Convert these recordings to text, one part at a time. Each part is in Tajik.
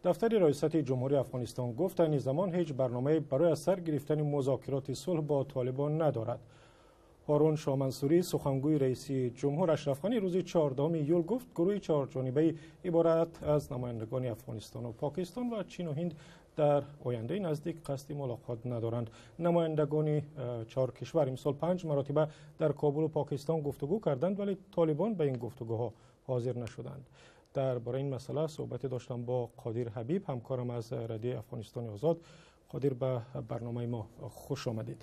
Дафтари раёсати ҷумҳурии Афғонистон гуфт, айни замон ҳеҷ барномае барои аз сар гирифтани музокироти сулҳ бо Толибон надорад. Ҳорун Шоҳмансурӣ, сухангӯи раиси ҷумҳур Ашраф Ғанӣ, рӯзи 14 июл гуфт, гурӯҳи чаҳорҷонибаи иборат аз намояндагони Афғонистон ва Покистон ва Чин ва Ҳинд дар оянда наздик қасди мулоқот надоранд. Намояндагони чаҳор кишвар имсол 5 маротиба дар Кобул ва Покистон гуфтугӯ карданд, вале Толибон ба ин гуфтугӯҳо ҳозир нашуданд. Дар бораи ин масъала суҳбате доштам бо Қодир Ҳабиб, ҳамкорам аз Радиои Афғонистони Озод. Қодир, ба барномаи мо хуш омадед.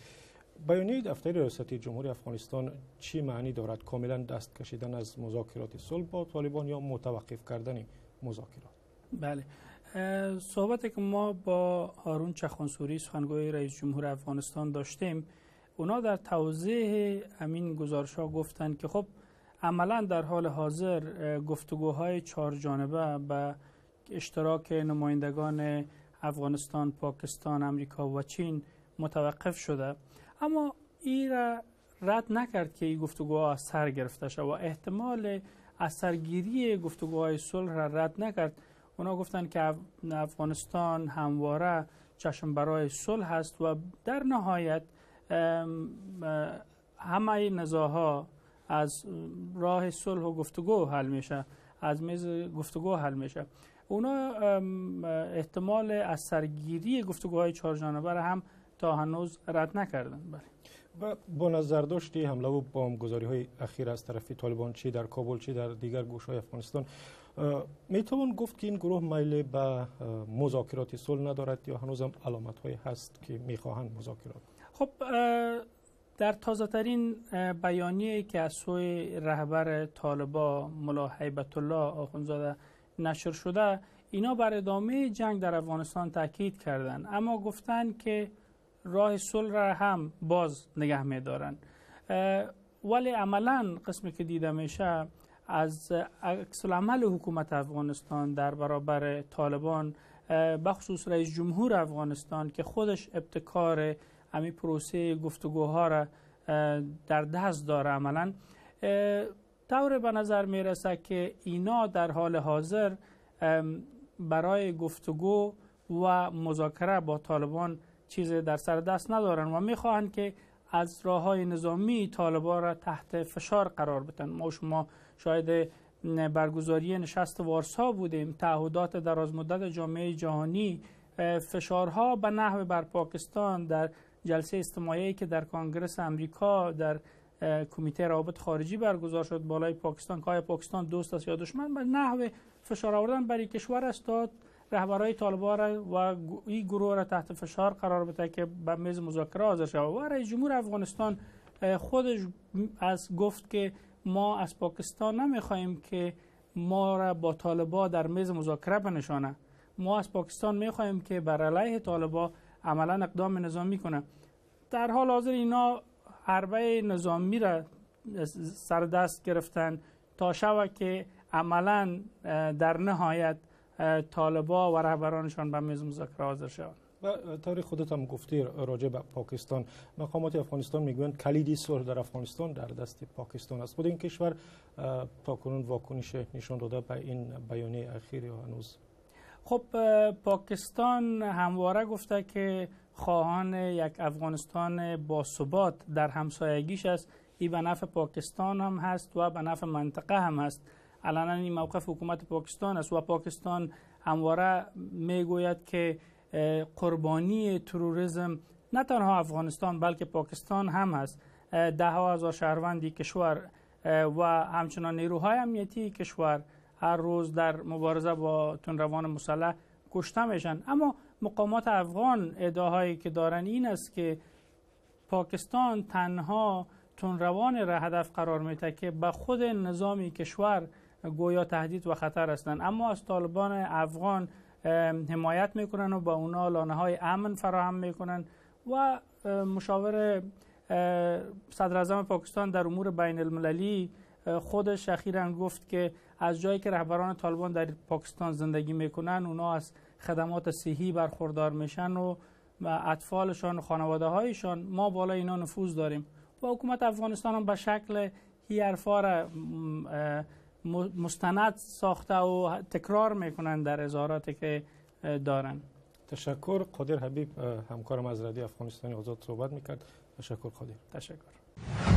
Баёнияи дафтари раёсати ҷумҳурии Афғонистон чӣ маънӣ дорад? Комилан даст кашидан аз музокироти сулҳ бо Толибон ё мутаваққиф кардани музокирот? Бале, суҳбате ки мо бо Ҳорун Чахонсурӣ, сухангӯи раис ҷумҳури Афғонистон доштем, اونا در توضیح همین گزارش ها گفتند که خب عملا در حال حاضر گفتگوهای چهار جانبه به اشتراک نمایندگان افغانستان، پاکستان، امریکا و چین متوقف شده، اما این را رد نکرد که این گفتگوها از سر گرفته شد و احتمال از سرگیری گفتگوهای صلح را رد نکرد. اونا گفتند که افغانستان همواره چشم برای صلح است و در نهایت همه نزاع‌ها از راه صلح و گفتگو حل میشه، از میز گفتگو حل میشه. اونا احتمال از سرگیری گفتگوهای چهار جانبه را هم تا هنوز رد نکردن. بله. و با نظرداشت حمله و بمبگذاری‌های اخیر از طرف طالبان، چی در کابل چی در دیگر گوشه‌های افغانستان، میتوان گفت که این گروه میل به مذاکرات صلح ندارد یا هنوز هم علامت‌هایی هست که میخواهند مذاکرات؟ خب در تازه ترین بیانیه‌ای که از سوی رهبر طالبا ملا هیبت الله آخوندزاده نشر شده، اینا بر ادامه جنگ در افغانستان تاکید کردند، اما گفتند که راه صلح را هم باز نگه می‌دارند. ولی عملاً قسمی که دیده میشه از عکس العمل حکومت افغانستان در برابر طالبان، بخصوص رئیس جمهور افغانستان که خودش ابتکار همین پروسه گفتگوها را در دست داره، عملاً طور به نظر میرسه که اینا در حال حاضر برای گفتگو و مذاکره با طالبان چیز در سر دست ندارن و میخواهند که از راه‌های نظامی طالبان را تحت فشار قرار بدن. ما شما شاهد برگزاری نشست وارسا بودیم، تعهدات دراز مدت جامعه جهانی، فشارها به نحو بر پاکستان در جلسه استماعی که در کانگرس امریکا در کمیته روابط خارجی برگزار شد بالای پاکستان که آیا پاکستان دوست است یا دشمن، به نحو فشار آوردن برای کشور است تا رهبرای طالبان را و این گروه را تحت فشار قرار بده که به میز مذاکره حاضر شود. و رئیس جمهور افغانستان خودش از گفت که ما از پاکستان نمیخواهیم که ما را با طالبان در میز مذاکره بنشانه، ما از پاکستان میخواهیم که بر علیه طالبان عملا اقدام نظامی کنه. در حال حاضر اینا حربه نظامی را سر دست گرفتن تا شود که عملا در نهایت طالبا و رهبرانشان به میز مذاکره حاضر شوند. و تاریخ خودت هم گفتی راجع به پاکستان، مقامات افغانستان میگویند کلید صلح در افغانستان در دست پاکستان است. خود این کشور تاکنون واکنش نشان داده به این بیانیه اخیر یا هنوز؟ خب پاکستان همواره گفته که خواهان یک افغانستان با ثبات در همسایگیش است. این به نفع پاکستان هم هست و به نفع منطقه هم هست. علنا این موقف حکومت پاکستان است و پاکستان همواره میگوید که قربانی تروریسم نه تنها افغانستان بلکه پاکستان هم هست. ده ها هزار شهروندی کشور و همچنان نیروهای امنیتی کشور هر روز در مبارزه با تندروان مسلح کشته میشن. اما مقامات افغان ادعاهایی که دارن این است که پاکستان تنها تندروان را هدف قرار میده که به خود نظامی کشور گویا تهدید و خطر هستند، اما از طالبان افغان حمایت میکنن و با اونا لانه های امن فراهم میکنن. و مشاور صدر اعظم پاکستان در امور بین المللی خودش اخیراً گفت که از جایی که رهبران طالبان در پاکستان زندگی میکنن اونا از خدمات صحی برخوردار میشن و اطفالشان و خانواده هایشان، ما بالای اینا نفوذ داریم. و حکومت افغانستان هم به شکل هی حرفا را مستند ساخته و تکرار میکنن در اظهاراتی که دارند. تشکر. قادر حبیب، همکارم از رادیو افغانستان آزاد صحبت میکرد. تشکر قادر. تشکر.